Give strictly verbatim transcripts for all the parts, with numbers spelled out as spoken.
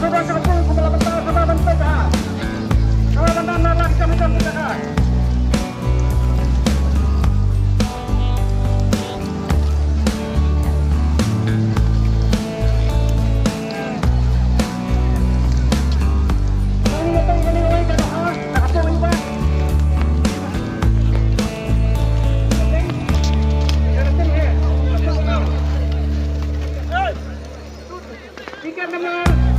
Tiket nomor dua puluh dua. Tiket nomor dua puluh dua. Tiket nomor dua puluh dua.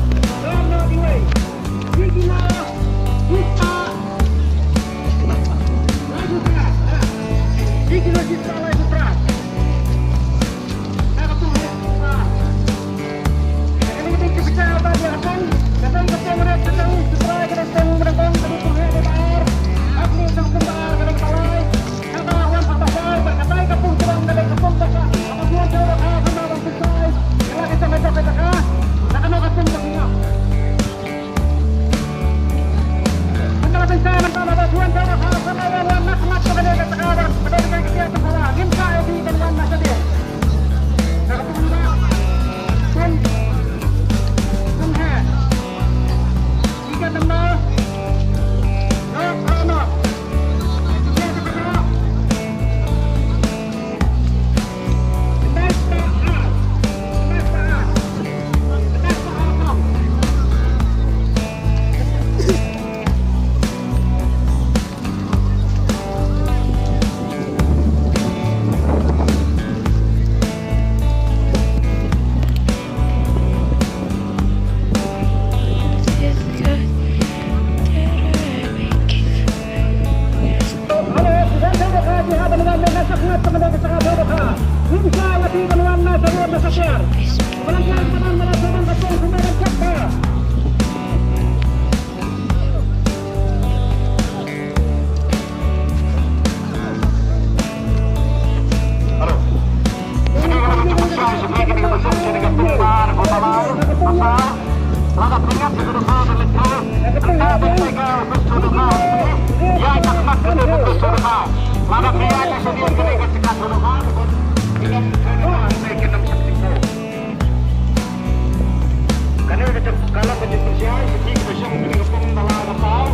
Kane ka jingpynshai, ïa ki ba shong kane ka pung ba la ka paw.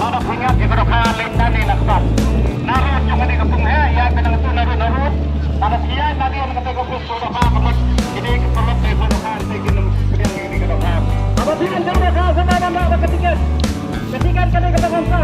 Lada pynïap ïa ka dohkha leit na ne na kpat. Narud jong kane ka pung he, ïa ka nangtu narud narud. Lada pynïap na ne na kata ka pung shu dohkha ka mut. Kine ki paralok ne shu dohkha, kine ki nang pynïap ïa kane ka dohkha. Aba pynïap ïa ka dohkha, sa na na ka tiket. Ka tiket kane ka dohkha.